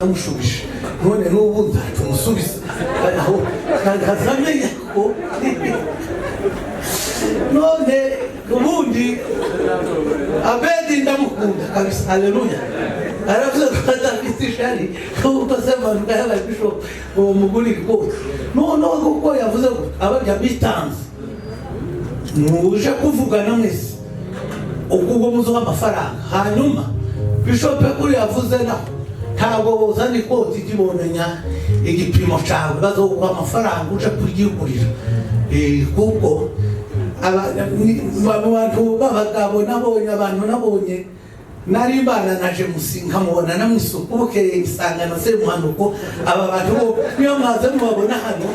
Namushubije none n'ubu nzaca umusubiza aho nkazamenya ko none ubundi Abedi ndamukunda kabisa. Haleluya! Aravuze ko adafite ishari kuko Semuhanuka yabaye bishop uwo mugurira ikoti. Noneho kuko yavuze ngo abarya bitanze, muje kuvugana mwese ubwo muzuha amafaranga. Hanyuma bishop kuri yavuze naho ntabwo buzana ikoti, ntibomenya igipimo cyawe, bazoguha amafaranga uje kuryigurira. Kuko mu bantu b'abagabo nabonye, abantu nabonye nari mbana na James, nkamubona na mwisuku, bukeye nsanga na Semuhanuko. Aba bantu bo niyo mwaze mubabona hano,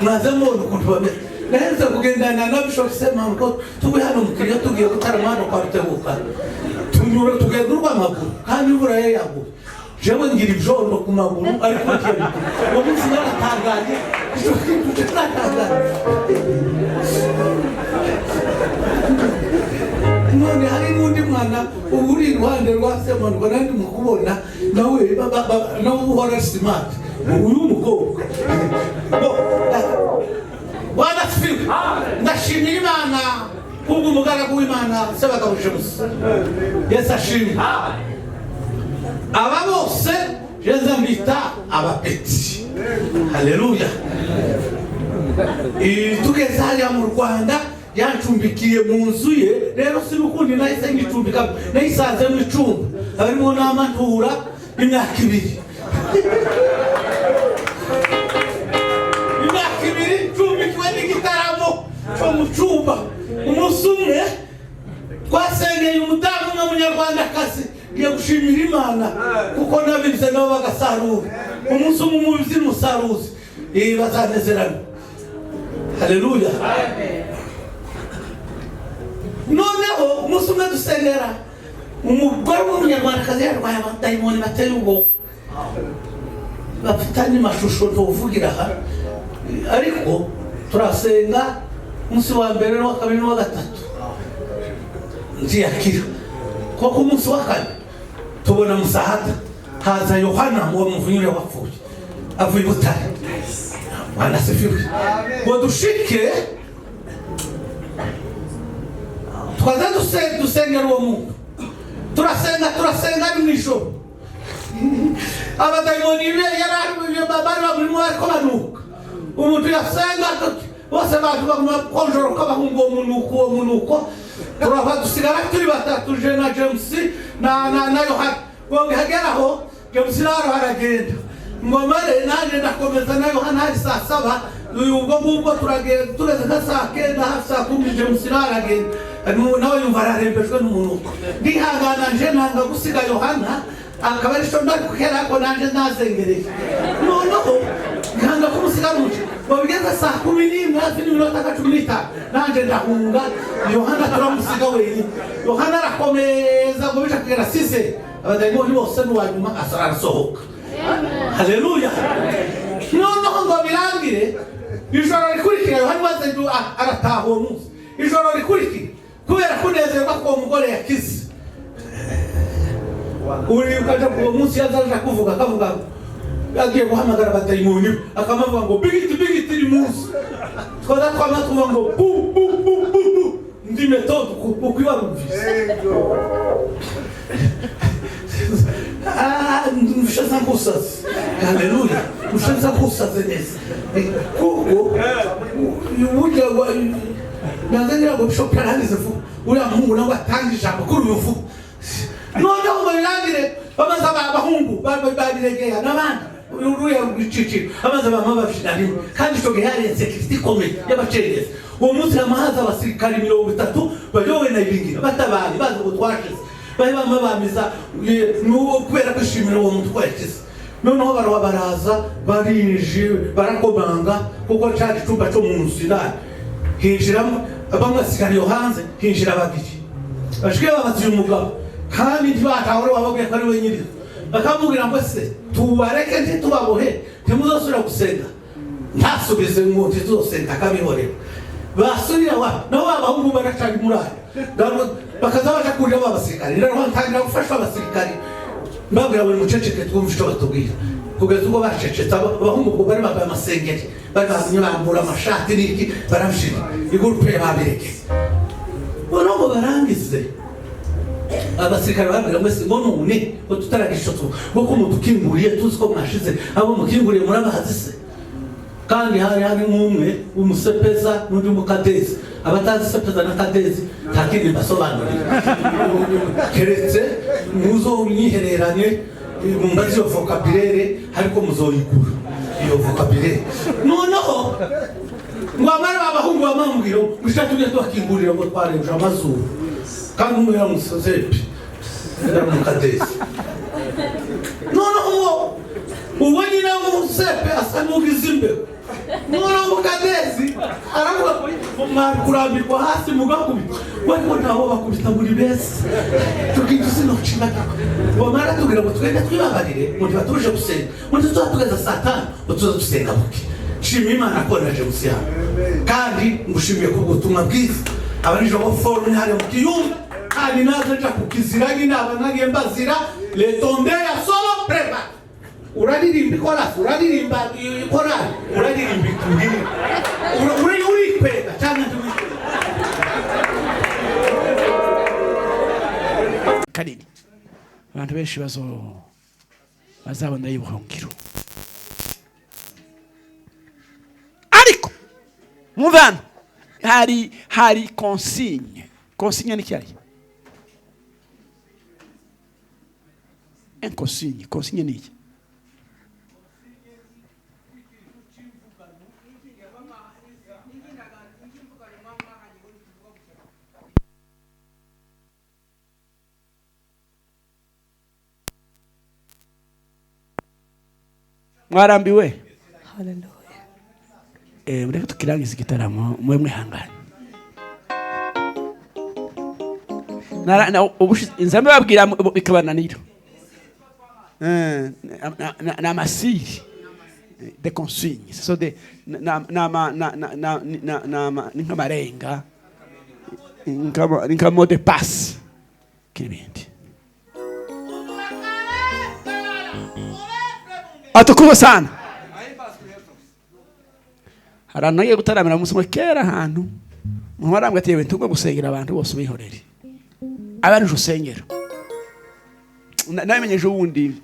mwaze mubona ukuntu bameze. Naherutse kugendana na Bishop Semuhanuko, tuvuye hano mu kiriyo tugiye gutarama hano kwa Rutebuka, tunyura tugenda urw'amaguru kandi imvura yari yaguye. Jewe ngira ibyondo ku maguru, ariko ntiyabigira. Uwo munsi naratangaye, icyo kintu naratangaye. None hari n'undi mwana uba uri iruhande rwa Semuhanuka, nandi mu kubona nawe nawe uhora smart, uyu mukobwa. Bwana asifiwe! Ndashimira Imana kubwo umugaragu w'Imana Sebagabo James. Yesu ashimwe! Aba bose jeza mbita abapeti. Haleluya! Tugeze hariya mu Rwanda, yancumbikiye mu nzu ye. Rero si n'ukundi nahise ngicumbika, nayisanze mu icumbi abarimo n'amantura imyaka 2, imyaka 2 ncumbikiwe n'igitaramo cyo mu cyumba. Umunsi umwe twasengeye umudamu umwe w'umunyarwandakazi. Ngiye gushimira Imana kuko nabibye nabo bagasarura. Umunsi umwe umubibyi n'umusaruzi bazanezerana. Haleluya! Noneho umunsi umwe dusengera umugore w'umunyarwandakazi, yarwaye abadayimoni bateye ubwoba, bafitanye amashusho ntuvugira aha. Ariko turasenga umunsi wa mbere n'uwa kabiri n'uwa gatatu, ntiyakira koko. Umunsi wa kane tubona musahada, haza Yohana uwo muvunyure wapfuye avuye i Butare. Bwana asifiwe! Ngo dushike twaza dusengera uwo muntu, turasenga, turasenga, ari mu ijoro. Abadayimoni be yari bari bamurimo bariko banuka. Umuntu yasenga, bose bantu baguma konjoroka, bahunga uwo munuko, uwo munuko. Turava dusigara turi batatu, je na James na Yohana. Ngo hageraho James nawe aragenda, ngo mare nanjye ndakomeza na Yohana. Hari saa 7. Uyu ubwo ngubwo turagenda, tugeze nka saa 9, hafi saa 10, James nawe aragenda, nawe yumva ararembejwe n'umunuko. Ndihangana nje nanga gusiga Yohana, akaba ari cyo ndari kukera ko nanje nazengereye. Noneho nkanga kumusiga muje. Ngo bigeze saa 11 hafi n'iminota nka 15, nanje ndahunga, Yohana turamusiga wenyine. Yohana arakomeza ngo bija kugera sise, abadayimoni bose n'uwa nyuma arasohoka. Haleluya! Noneho ngo birangire, ijoro rikurikira Yohana maze arataha. Uwo munsi ijoro rikurikira, kubera kunezerwa ko uwo mugore yakize, uri ukaja uwo munsi yazaja kuvuga, akavuga agiye guhamagara abadayimoni, akamavuga ngo bigiti bigiti iri munsi, twaza twama tuvuga ngo bu bu bu bu bu, ndi méthode uko ibarumvise. Ah, nushaza nkusaze. Haleluya! Nushaza nkusaze neza kuko burya nanze ngira ngo bishop yarangize vuba, uriya muhungu nawe atanga ijambo kuri uyu vuba. Noneho ngo birangire, bamaze abahungu babiregeya n'abandi uriya rwiciciro, amaze bama babyina rimwe. Kandi icyo gihe hari insécurité ikomeye y'abacengezi. Uwo munsi hama haza abasirikari 30 bayobowe na Ibingira, batabaye bazi ngo twashize, bari bama bamiza n'uwo kubera kwishimira uwo muntu ko yakize. Noneho baraba baraza, barinjiye, barakomanga kuko cari icumba co mu nzu indani. Hinjiramo bamwe, basigara iyo hanze. Hinjira babiri, bashike babaza uyu mugabo, kandi ntibatahura bababwiye ko ari we nyirizo. Bakamubwira ngo ese tubareke ntitubabohe, ntimuzosubira gusenga? Ntasubize ngo ntituzosenga, akabihorera. Basubira wa nabo abahungu baracari muri ayo, bakaza baja kurira ba basirikare. Rero ntangira gufasha abasirikare, mbabwira buri muceceke twumve icyo batubwira. Kugeza ubwo bacecetse, abahungu bari bambaye amasengeri, bari bazanye bambura amashati n'iki, barabishira igurupe babireke. Noneho ngo barangize, abasirikare babwira ngo ese ngo none ngo tutaragisha ngo ko mutukinguriye tuzi ko mwashize, abo mukinguriye murabazi se? Kandi hari nk'umwe w'umusepeza n'undi mukadezi. Abatazi sepeza na kadezi nta kindi mbasobanurira, keretse muzo myihereranye mumbaze iyo vocabulaire, ariko muzoyigura iyo vocabulaire. Noneho ngo amara abahungu bamambwira ngo ishati tujye tubakingurira ngo twarenje amazuru, kandi umwe yaramusozepe yaramukadezi. Noneho uwo nyine w'umusepe asa n'ugize imbeho. Noneho umukadezi aravuga ngo mwakurambirwa hasi mugakubita, ariko ntaho bakubita muri bese tukintu sinocibagirwa. Bamara tubwira ngo twende twibabarire, ngo ntibatuje gusenga, ngo ntituza tugeza saa 5 ngo tuze dusenga buke. Shima Imana ko naje gusiha, kandi ngushimiye ku butumwa bwiza. Abanije bo forume hariya mu kiyumba, kandi naza nja kukizira nyine aba nagiye mbazira letonde ya solo preba. Uraririmba ikorasi, uraririmba ikorari, uraririmba ituhiri, urikwega cyangwa ntiwikwega kanini. Abantu benshi bazabona y'ubuhungiro. Ariko mwumve hano hari consigne. Consigne ni cyari? Consigne, consigne ni iki? Mwarambiwe? Hallelujah. Mureke tukirangiza igitaramo mube mwihangane. Inzambe babwira bikabananira. Na amasiri de consignes, ce sont des na na na na na na na ni nk'amarenga, nka mot de passe k'ibindi. Atukuwe sana. Hari ahantu nagiye gutaramira umunsi umwe kera, ahantu umuntu arambwira ati yewe ntugomba gusengera abantu bose ubihorere, abarije usengero. Nabimenye ejo bundi,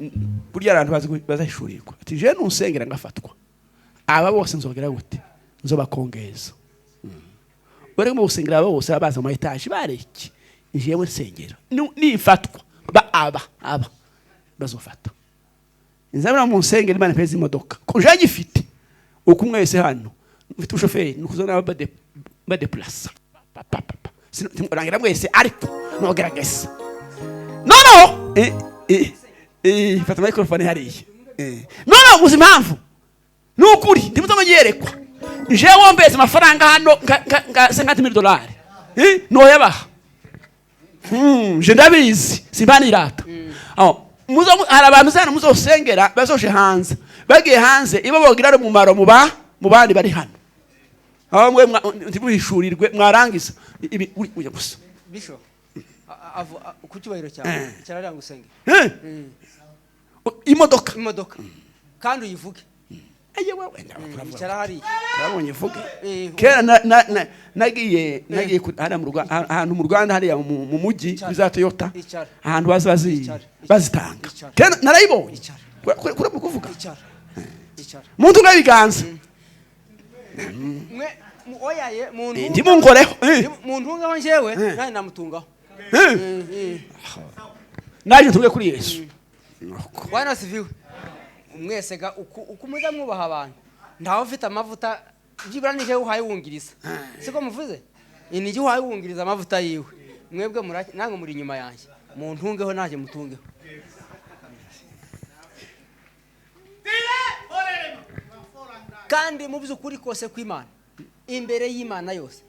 burya abantu bazahishurirwa ati je nusengera ngafatwa, aba bose nzogera gute? Nzobakongeza. Bari mu gusengera aba bose baza mu etaje bareke jewe nsengera nifatwa ba aba bazofata. Nzabona mu nsengero Imana mpeze imodoka ko je gifite uko mwese hano mfite umushoferi nukuzona badeplaça pa pa pa pa sinurangira mwese, ariko nogerageza. No no fata microphone hariya. No no muzi impamvu nukuri ndimutamenyerekwa jewe mbese amafaranga hano nka $50,000 noyabaha. Je ndabizi simbanirata. Aho muzo hari abantu zana muzosengera bazoshe hanze, bagiye hanze ibo bogira ari umumaro muba mu bandi bari hano. Aho mwe ntibuhishurirwe mwarangiza ibi ujya gusa. Bisho ku cyubahiro cyawe cyararanga usenge. Imodoka kandi uyivuge. Aye wewe icara hariya. Urabonye vuge. Kera nagiye hariya mu Rwanda, ahantu mu Rwanda hariya mu mujyi za Toyota, ahantu bazi bazitanga. Kera narayibonye. Kure kuvuga. Muntu ngabiganza. Mwe oyaye muntu ndimungoreho. Muntu ngaho njewe nani namutungaho. Naje ntunge kuri Yesu. Bwana siviwe. Mwese ga uko muza mwubaha abantu ntawe ufite amavuta byibura nije uhaye wungiriza, siko muvuze inije uhaye wungiriza amavuta yiwe, mwebwe nange muri nyuma yanjye muntungeho naje mutungeho. Kandi mu by'ukuri kose kw'Imana imbere y'Imana yose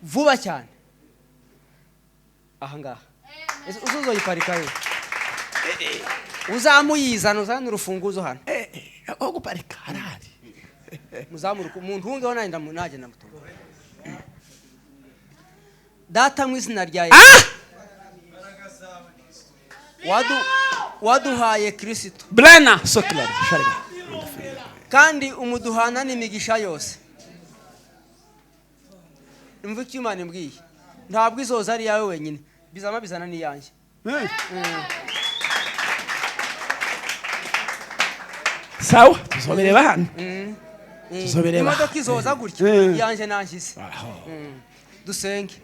vuba cyane aha ngaha uzoyiparika yo uzamuyizana uzana urufunguzo hano aho guparika harari muzamuruka umuntu wungeho nanjye naje ndamutunga. Data mu izina rya Yesu Waduhaye Kirisito. Blena sokla sharga. Kandi umuduhana n'imigisha yose. Imva icyo Imana imbwiye, ntabwo izoza ari iyawe wenyine, bizama bizana n'iyanjye. Sawa, tuzobireba hano. Tuzobireba. Imodoka izoza gutya, iyanjye nanshyize. Aho. Dusenge.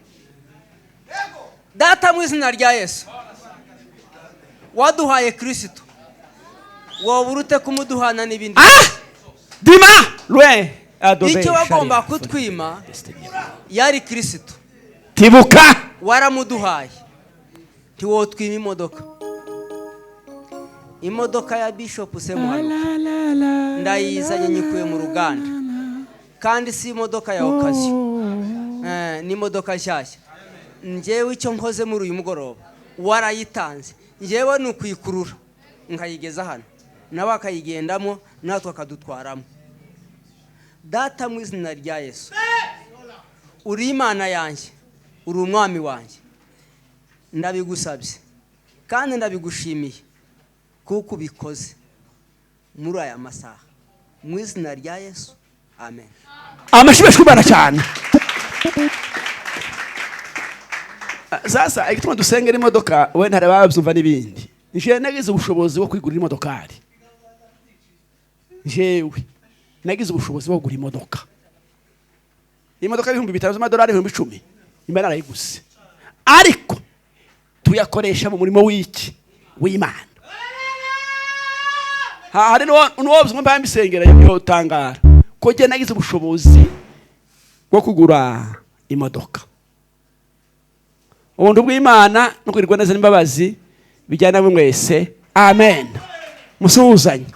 Data, mu izina rya Yesu, waduhaye Kirisito, wowe urute kumuduhana n'ibindi? Ah! Dima loin adobe. Icyo wagomba kutwima yari Kirisito. Tibuka. Waramuduhaye, ntiwotwima imodoka. Imodoka ya Bishop Semuhanuka ndayizanye, nyikuye mu ruganda, kandi si imodoka ya occasion, ni imodoka nshyashya. Njyewe icyo nkoze muri uyu mugoroba, warayitanze, njyewe ni ukuyikurura nkayigeza hano, nawe akayigendamo, natwe akadutwaramo. Data, mu izina rya Yesu, uri Imana yanjye, uri umwami wanjye, ndabigusabye kandi ndabigushimiye kuko ubikoze muri aya masaha, mu izina rya Yesu, amen. Amashyi kubana cyane. Sasa igituma dusengera imodoka, we ntare babyumva n'ibindi. Nje nagize ubushobozi bwo kwigurira imodokari. Jewe nagize ubushobozi bwo kugura imodoka. Imodoka 5000 z'amadolari, 10,000, imba narayiguze. Ariko tuyakoresha mu murimo w'iki? W'Imana. Hari n'uwo mba mbisengera yotangara ko jye nagize ubushobozi bwo kugura imodoka. Ubuntu bw'Imana no kwirirwa neza n'imbabazi bijyana mwese. Amen. Musuhuzanye.